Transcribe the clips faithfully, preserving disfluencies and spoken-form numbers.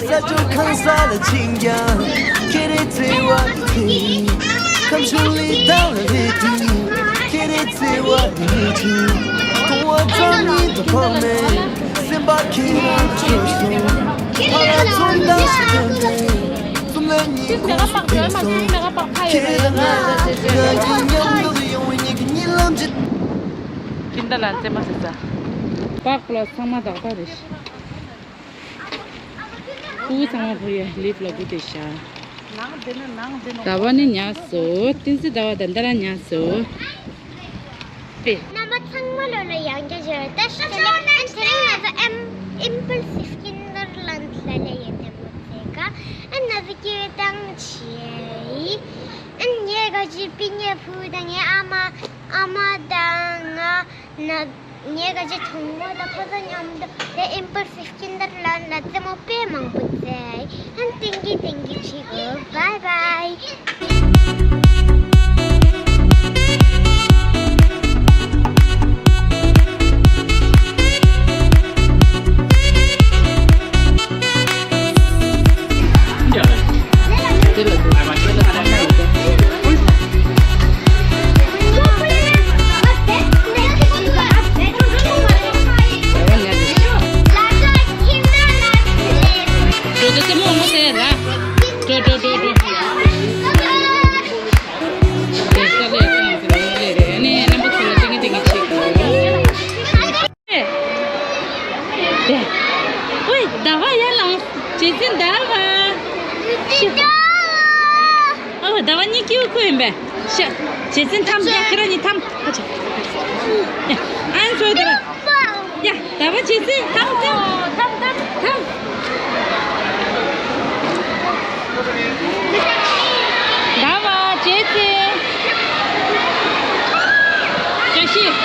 ས་ཆུ་ཁང་ས་ལ་ཕྱིན་ཀྱང་ཁྱེད་རེ་བརྩེ་བ་དེ་ཚེ། ཁམས་གཞུང་ལི་ཐང་ལ་སླེབས་དུས་ཁྱེད་རེ་བརྩེ་བ་དེ་ནི་ཅི། གོང་བ་ཙམ་ཉིད་དུ་ཕོག་མེད། སེམས་པ་ཁྱེད་རང་ལ་ཤོར་སོང་། ཕ་ར་ཚོང་དང་ཞིག་ཀྱང་མེད། གསུམ་ལས་གཉིས་ཁོངས་སུ་ཕེབས་སོང་། ཁྱེད་ལ་ང་ང་གི་མཉམ་དུ་ཡོང་བའི་ཉིད་ཀྱི་གཉིད་ལམ་གྱི། ཁྱིམ་བདག་ལ་རྩེད་མོ་རྩེ་ས། པགས་ལ་ཚང་མ་དག་པ་རེད། སྤུ་གུ་ཚང་མ་བོར་ཡ་ལིབ་ལ་སྒུག་བསྡད་ཤག་ཟླ་བ་ནི་ཉལ་སོང་། བསྟན་འཛིན་ཟླ་བ་ད་ལྟ་རང་ཉལ་སོང་། པེ། རྣམ་པ་ཚང་མ་ལོ་ལ་ཡང་བསྐྱར་ཞུ་རྒྱུ་ཡོད། ད་ཞུ་ཡ་ཨན་དེ་རིང་ང་ཚོ་ཨིམ་ཨིམ་པལ་སི་སི་ཀིན་ཌར་ལན་ཌི་ལ་ལས་ཡོད་དེ་མོ་ཚེ་ག་ཨན་ང་ཚོ་སྐྱེ་བའི་བཏང་ཆེ་ཨན་ངའི་ག་ཅི་པི་ཉེ་ཕུ་དང་ངའི་ཨ་མ་ཨ་མ་དང་ང་ན། ངའི་ག་ཅི་གྲོགས་མོ་དང་ཁོ་ཚོ་མཉམ་དུ་དེ་ཨིམ་པལ་སི་སི་ཀིན་ཌར་ལན་ཌི་ལ་རྩེད་མོ་དཔེ་མང་པོ་རྩེས། ཨན་ཏིང་གི་ཏིང་གི་བྱེད་དགོས། བའི་བའི། ཨོའི་ཟླ་བ་ཡར་ལངས། རྗེ་བཙུན་ཟླ་བ། ཨོ་ཟླ་བ་གཉིད་སྐྱིད་པོ་ཁུག་ཡིན་པས། ཤ། རྗེ་བཙུན་ཐམ་ཡ་ཁྱེད་རང་གཉིས་ཐམ། ཨ་ཅེ། ཡ་ཨན་ཚོ་ཟླ་བ། ཡ་ཟླ་བ་རྗེ་བཙུན་ཐམ་ཐམ། ཐམ་ཐམ་ཐམ། ཟླ་བ་རྗེ་བཙུན། བཀྲ་ཤིས།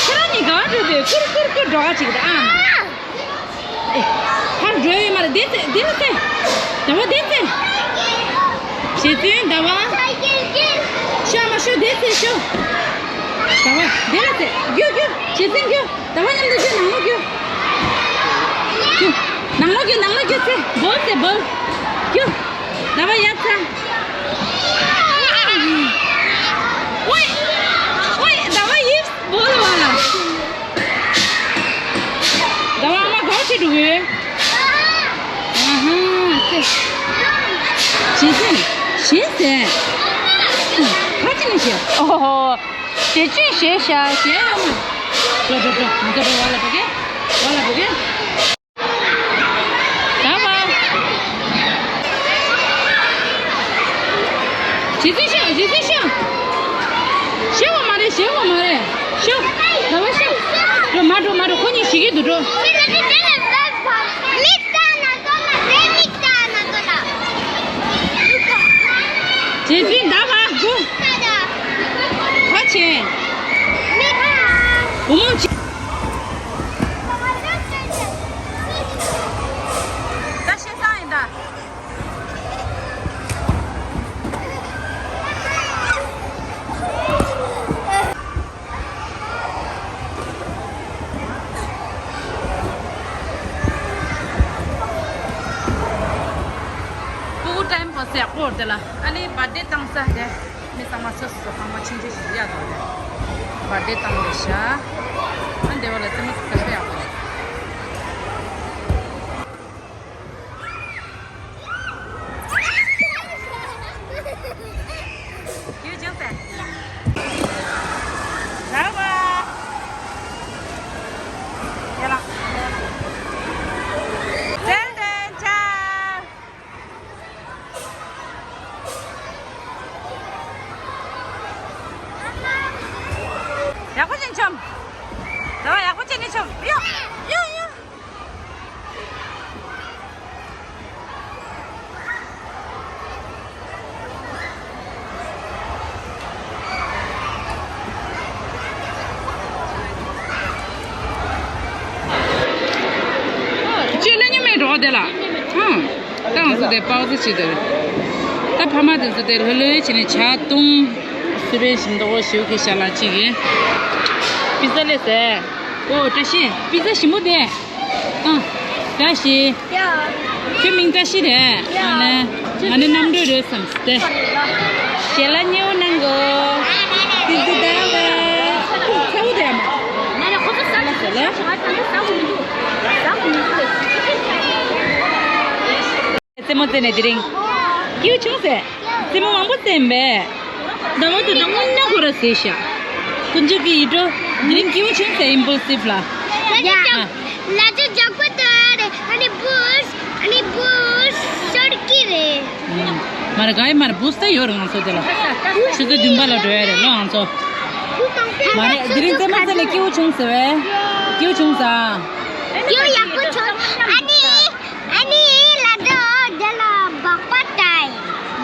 ཁྱེད་རང་གཉིས་ག་པར་འགྲོ་འདོད། ཀུར་ཀུར་ཀུར་འགྲོ་ག་ཅིག་ད་ཨ། ཨེ། ཕར་འགྲོ་ཡོད་མ་རེད། དེ་ཚེ་དེ་ལ་ཚེ། ཟླ་བ་དེ་ཚེ། རྗེ་བཙུན་ཟླ་བ། ཤ་མ་ཤོ་དེ་ཚེ་ཤོ། ཟླ་བ་དེ་ལ་ཚེ། རྒྱུ་རྒྱུ། རྗེ་བཙུན་རྒྱུ། ཟླ་བ་མཉམ་དུ་རྒྱུ། ནང་ལོགས་རྒྱུ། རྒྱུ། ནང་ལོགས་རྒྱུ། ནང་ལོགས་རྒྱུ་ཚེ། སྦོལ་ཚེ་སྦོལ། རྒྱུ། ཟླ་བ་ཡར་ཚ། ཨོའི། ཨོའི་ཟླ་བ་ཡིབ་སྦོལ་བ་ལ། ཟླ་བ་ཨ་མ་གོ་ཆེ་འགྲོ་གི། ཨ་ཧ་ཚེ། རྗེ་བཙུན་ཞེས་ཟེར། ཁ་ཅིག་ནས་ཞེས། ཨོ་ཧོ། རྗེ་བཙུན་ཞེས་བྱ་ཞེས་ཡོད་མ། འགྲོ་འགྲོ་འགྲོ། ང་ཚོ་འགྲོ་བ་ལ་འགྲོ་གི། བ་ལ་འགྲོ་གི། ཟླ་བ། རྗེ་བཙུན་ཤོག་རྗེ་བཙུན་ཤོག་ཞེས་པ་མ་རེད། ཞེས་པ་མ་རེད། ཤོག་ཟླ་བ་ཤོག་འགྲོ་མ་འགྲོ་མ་འགྲོ། ཁོ་གཉིས་ཞིག་གི་འདུག་འགྲོ། རྗེ་བཙུན་ཟླ་བ་སྒུག་ཁ་ཆེ། བུ་མོ་ཆེ། ད་ཤེས་སང་ཡིན་ད། སྤུ་གུ་ཊའིམ་པ་སི་ཡག་པོ་རེད་ལ། ཨ་ནི་བར་ཌེ་བཏང་ས་དེ་མི་ཚང་མ་སོ་སོ་ཧང་མ་ཆིང་ཆིང་ཞིག་ཡག་འདུག་རེད། བར་ཌེ་བཏང་རེད་ཤག་ཨ་འདི་བ་ལ་རྩེད་མོ་ཁ་ཤས་ཡག་པོ་རེད། ཡོད་ཅོག་ཙེ། ཟླ་བ། ཡ་ལ། ཙན་དན་ཅན། ཡག་པོ་ཅན་ཆོམ། ཟླ་བ་ཡག་པོ་ཅན་ནི་ཆོམ། ཡོ། ཡོ་ཡོ། ཅི་ལེ་ཉི་མེད་འགྲོ་དེ་ལ། ཧང་། ཏང་སུ་དེ་པའོ་ཙི་ཆི་དེ་རེད། ད་ཕ་མ་དེ་ཚོ་དེ་ལྷོད་ལྷོད་བྱས་ནས་ཇ་བཏུང་། སི་པན་ཞིམ་མདོག་པོ་ཞིག་གི་ཤ་ལ་ཅིག་གིས། པི་ཙ་ལས་ཟེར། ཨོ་བཀྲ་ཤིས། པི་ཛ་ཞིམ་པོ་དེ། ཨ། བཀྲ་ཤིས། ཡ། ཁྱོད་མིང་བཀྲ་ཤིས་རེད། ཡ། ཨ་ལེ། ང་ནི་རྣམ་གྲོལ་རེད་བསམས་ཏེ། ཞལ་ལག་མཉེས་པོ་གནང་གོ། ཏི་ཏི་ད་བ། ཚ་བོ་དེ་ཡ་མ། ང་ལ་ཁོ་ཚོ་ཟ་ལ་ཟ་ལ། ང་ད་ལྟ་ཟ་གོ་མི་འདུག་ཟ་གོ་མི་འདུག་རྩེད་མོ་རྩེ་ནས་དེ་རིང་། སྐྱིད་པོ་བྱུང་ཟེར། རྩེད་མོ་མང་པོ་རྩེ་ཡིན་པས། ཟླ་བ་དེ་དང་སྔོན་ན་ཁོ་ར་ཟེར་ཤག་དཀོན་མཆོག་གི་ཡིད་འགྲོ། དེ་རིང་སྐྱིད་པོ་བྱུང་ཟེར། ཨིམ་པོལ་སིབ་ལ། ཡ། ལ་ཅོ་ཇག་པ་དེ་རེད། ཨ་ནི་བུས། ཨ་ནི་བུས་ཤོར་གི་རེད། མ་རེད། ག་ཡི་མ་རེད། བུས་ད་ཡོད་རེད། ང་ཚོ་དེ་ལ་ཆུ་ཚོད་བདུན་པ་ལ་འགྲོ་ཡ་རེད་ལོ་ང་ཚོ། མ་རེད། དེ་རིང་རྩེད་མོ་རྩེ་ནས་སྐྱིད་པོ་བྱུང་ཟེར་བས། སྐྱིད་པོ་བྱུང་ཟེར། སྐྱིད་པོ་ཡག་པོ་བྱུང་། ཨ་ནི། ཨ་ནི་ལ་དོ་རྒྱ་ལ་སྦག་པ་ཏའི།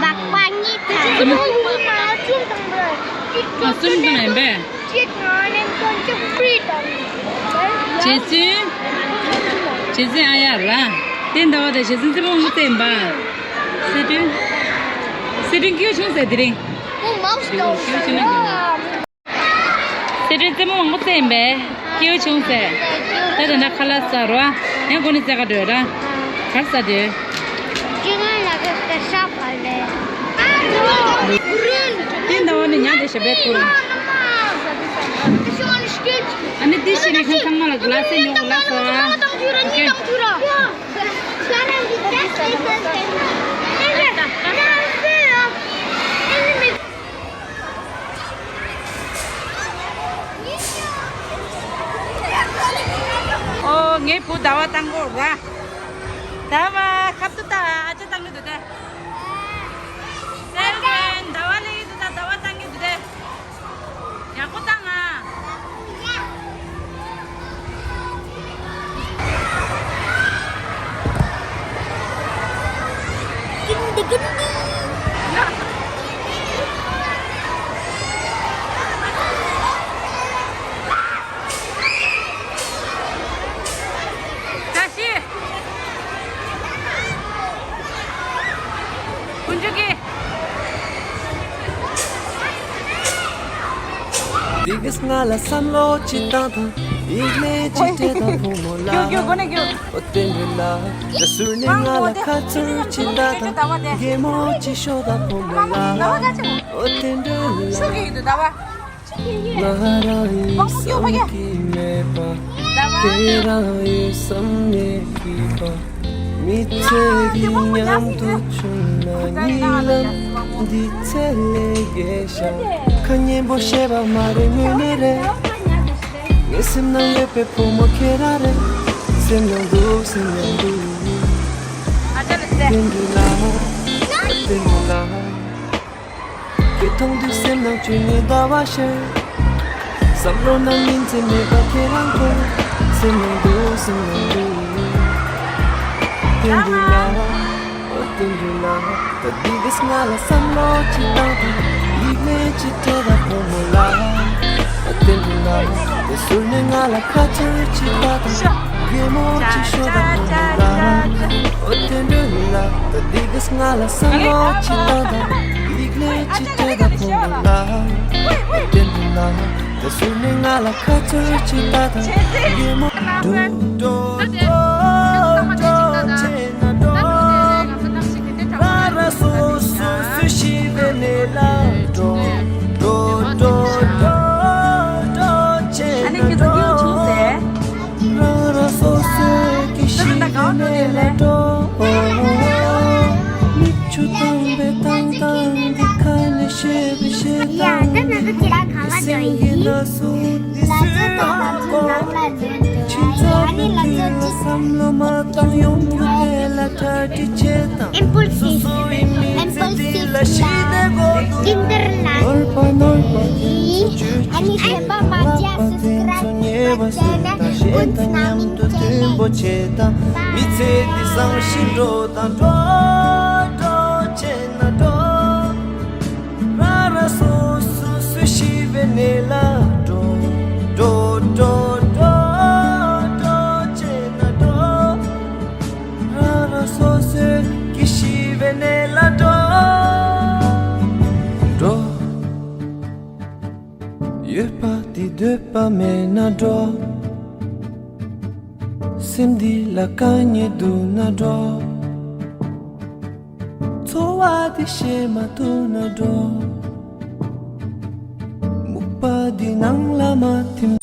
སྦག་པ་གཉིས་ཏའི། ཨ་གསུམ་དང་ཡིན་པས། གཅིག་ང་ནས་དཀོན་མཆོག་ཕྲི་དང་། རྗེ་བཙུན། རྗེ་བཙུན་ཨ་ཡ་ར། བསྟན་ཟླ་བ་དང་རྗེ་བཙུན་རྩེད་མོ་མི་རྩེ་ཡིན་པ། སི་ཀྲིན། སི་ཀྲིན་སྐྱིད་པོ་བྱུང་ཟེར་དེ་རིང་། ཨོ་མ་སྐྱིད་པོ་བྱུང་ན་དགོས། སི་ཀྲིན་རྩེད་མོ་མང་པོ་རྩེ་ཡིན་པས། སྐྱིད་པོ་བྱུང་ཟེར། ད་དེ་འདྲ་ཁ་ལག་ཟ་རོ། ཡང་སྒོ་ནས་རྩེ་ག་འགྲོ་ཡ་ར། གར་ཟ་དེ། ཅི་ང་ལ་ག་ས་ས་ཕ་ལེ། དེ་འདྲ་བ་ནི་ཉལ་དེ་ཞབས་པད་ཐུར། ཨ་ནི་དེ་ཤི་ནས་ཁང་ཚང་མ་ལ་ག་ལ་སེ་ཉོ་ག་ལ་ཟ། ཨོ་ཁེ། ཨོ། ངའི་བུ་ཟླ་བ་བཏང་གོ་ར། ཟླ་བ་ཁབ་ཏུ་ད་ཨ་ཅག་བཏང་གི་འདུག་སྟེ། སེ་བེན། ཟླ་བ་ལེགས་འདུག་ད། ཟླ་བ་བཏང་གི་འདུག་སྟེ། ཡག་པོ་བཏང་ཨ། བཀྲ་ཤིས། དཀོན་མཆོག་གིས། དེ་གིས་ང་ལ་བསམ་བློ་ཅིག་བཏང་དང་། ཡིག་ལན་ཅིག་སྤྲད་དང་ཕོ་མོ་ལ། རྒྱུག་རྒྱུག་སྒོ་ནས་རྒྱུག་ཨོ་དེ་འདྲ་ལ། ད་ཟུར་ནས་ང་ལ་ཁ་ཚུར་ཅིག་ལྟ་དང་། གད་མོ་ཅིག་ཤོར་དང་ཕོ་མོ་ལ། ཨོ་དེ་འདྲ་ལ། ང་རང་ཡིན་བསམ་གྱི་མེད་པ། ཁྱེད་རང་ཡིན་བསམ་མེད་གི་པ། མི་ཚེ་འདི་མཉམ་དུ་བྱུང་ན། གཉིད་ལམ་འདི་ཚེ་ལས་རྒས་ཤག་ཁ་སྙན་པོ་བཤད་པ་མ་རེད། དངོས་གནས་རེད། ངའི་སེམས་ནང་ཡོད་པའི་བུ་མོ་ཁྱེད་རང་རེད། སེམས་ནང་འདུག་སེམས་ནང་འདུག་བསྟན་འགྲོ་ལ། བསྟན་འགྲོ་ལ། ཁྱེད་མཐོང་དུས་སེམས་ནང་བཅུད་ནས་ཟླ་བ་ཤར། བསམ་བློ་ནང་ཉིན་མཚན་མེད་པ་ཁྱེད་རང་ཁོ། སེམས་ནང་འདུག་སེམས་ནང་འདུག་བསྟན་འགྲོ་ལ། ཨོ་བསྟན་འགྲོ་ལ། ད་འདི་གིས་ང་ལ་བསམ་བློ་ཅིག་བཏང་དང་། ཡིག་ལན་ཅིག་སྤྲད་དང་ཕོ་མོ་ལ། ཨོ་བསྟན་འགྲོ་ལ། ད་ཟུར་ནས་ང་ལ་ཁ་ཚུར་ཅིག་ལྟ་དང་། གད་མོ་ཅིག་ཤོར་དང་ཕོ་མོ་ལ། ཨོ་བསྟན་འགྲོ་ལ། ད་འདི་གིས་ང་ལ་བསམ་བློ་ཅིག་བཏང་དང་། ཡིག་ལན་ཅིག་སྤྲད་དང་ཕོ་མོ་ལ། ཨོ་བསྟན་འགྲོ་ལ། ད་ཟུར་ནས་ང་ལ་ཁ་ཚུར་ཅིག་ལྟ་དང་། གད་མོ་འགྲོ་འགྲོ་འགྲོ་བྱས་ན་འགྲོ། ར་ར་སོ་སོ་སུ་ཤི་བའི་ནེ་ལ་འགྲོ། འགྲོ་འགྲོ་འགྲོ་འགྲོ་བྱས་ན་འགྲོ། ར་ར་སོ་སོ་གི་ཤི་བའི་ནེ་ལ་འགྲོ། མིག་ཆུ་དྭངས་པའི་ཏང་ཏང་གི་ཁ་ནས་བཤད་པའི་བཤད་སྟངས། ཡ། ད་ང་ཚོ་ཁྱེད་རང་གང་ལ་འགྲོ་ཡི། ལ་ཚོ་དང་ང་ཚོ་ནང་ལ་འགྲོ་འགྲོ། ཨ་ནི་ལ་ཚོ་ཅི། བསམ་བློ་མ་བཏང་ཡོང་རྒྱུ་དེ་ལ་གྲ་སྒྲིག་བྱེད་དང་། ཨིམ་པུལ་སིབ། ཨིམ་པུལ་སིབ་ལ་ཀིན་ཌར་ལ་ནོར་བ་ནོར་བ་ཡིན། ཨ་ནི་ཤེས་པ་མ་བྱས་སུ་སྐྲག་བྱས་ན་ཀུན་སྣང་མིན་ཅན་ལས། མི་ཚེ་འདི་བཟང་ཞིང་འགྲོ་དང་འགྲོ། འགྲོ་བྱས་ན་འགྲོ། ར་ར་སོ་སོ་སུ་ཤི་བའི་ནེ་ལ་འགྲོ། འགྲོ་འགྲོ་འགྲོ་འགྲོ་བྱས་ན་འགྲོ། ར་ར་སོ་སོས་ཀྱི་ཤི་བའི་ནེ་ལ་འགྲོ། འགྲོ། ཡོད་པ་དེ་འདོད་པ་མེད་ན་འགྲོ། སེམས་འདི་ལ་དཀའ་ངལ་འདུག་ན་འགྲོ། འཚོ་བ་འདི་ཤེས་མ་ཐུབ་ན་འགྲོ། སྨུག་པ་འདི་ནང་ལ་མ་ཐིམ།